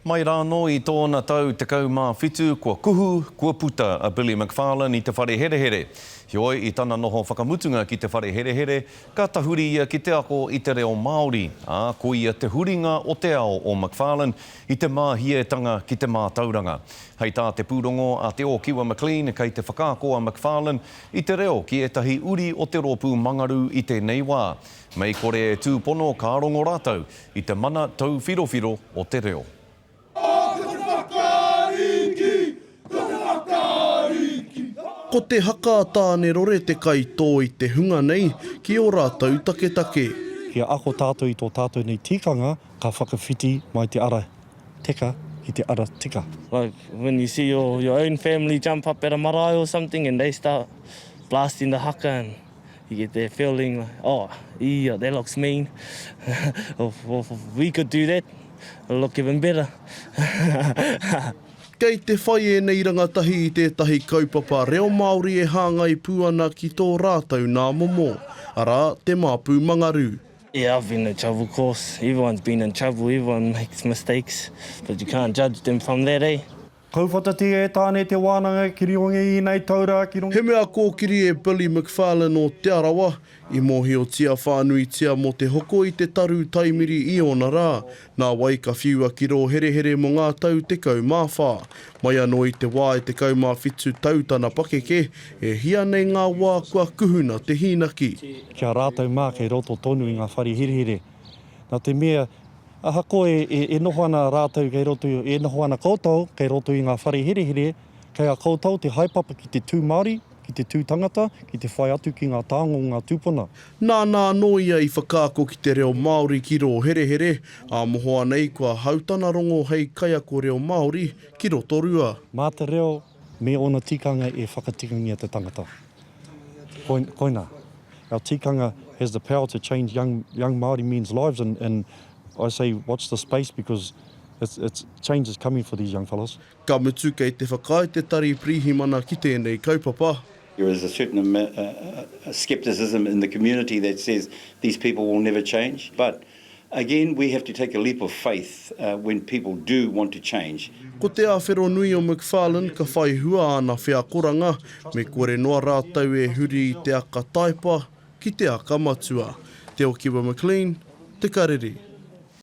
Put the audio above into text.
Mai rānō i tōna tau 17, kua kuhu, kua puta a Billy McFarlane i te whare herehere. Heoi, i tana noho whakamutunga ki te whare herehere, ka tahuri ia ki te ako i te reo Māori, ā, ko ia te huringa o te ao o McFarlane i te māhietanga ki te mātauranga. Hei tā te pūrongo a Te Ōkiwa McLean, kei te whakaako a McFarlane i te reo ki ētahi uri o te rōpū Mangarū i tēnei wā. Mei kore e tūpono ka rongo rātou i te mana tauwhirowhiro o te reo. Ko te haka a Tānerore te kaitō i te hunga nei ki ō rātou taketake. Kia ako tātou i tō tātou nei tikanga, ka whakawhiti mai te ara teka ki te ara tika. Like when you see your your own family jump up at a marae or something and they start blasting the haka and You get that feeling like, oh, yeah, that looks mean. if, if we could do that, it'll look even better. Kei te whai ēnei rangatahi i tētahi kaupapa reo Māori e hāngai pū ana ki tō rātou nā momo, arā, te māpū mangarū. Yeah, I've been in trouble, of course. Everyone's been in trouble, everyone makes mistakes, but you can't judge them from that, eh? Kauwhatatia e Tāne te wānanga ki Riongi i ēnei tau rā ki He mea kōkiri e Billy McFarlane o Te Arawa, i mōhiotia whānuitia mō te hoko i te taru taimiri i ōna rā, nā wai ka whiua ki rō herehere mō ngā tau 14. Mai anō i te wā e 17 tau tana pakeke, e hia nei ngā wā kua kuhuna te hīnaki. Ki a rātou mā kei roto tonu i ngā whare herehere. Nā te mea, Ahakoa e noho ana rātou kei roto, e noho ana koutou kei roto i ngā whare herehere, kei a koutou te haepapa ki te tū Māori, ki te tū tangata, ki te whai atu ki ngā tānga o ngā tūpuna. Nāna anō ia i whakaako ki te reo Māori ki rō herehere, ā mohoa nei kua hau tana rongo hei kaiako reo Māori ki Rotorua. Mā te reo me ōna tikanga e whakatikangia te tangata. Koinā. Our tikanga has the power to change young young Māori men's lives and and I say watch the space because it's it's change is coming for these young fellas. Ka mutu kei te whakaae te Tari Pirihimana ki tēnei kaupapa. There is a certain scepticism in the community that says these people will never change but Again, we have to take a leap of faith when people do want to change. Ko te āwhero nui o McFarlane ka whai hua āna wheakoranga, me kore noa rātou e huri i te aka taepa ki te aka matua. Te Okiwa McLean, Te Karere.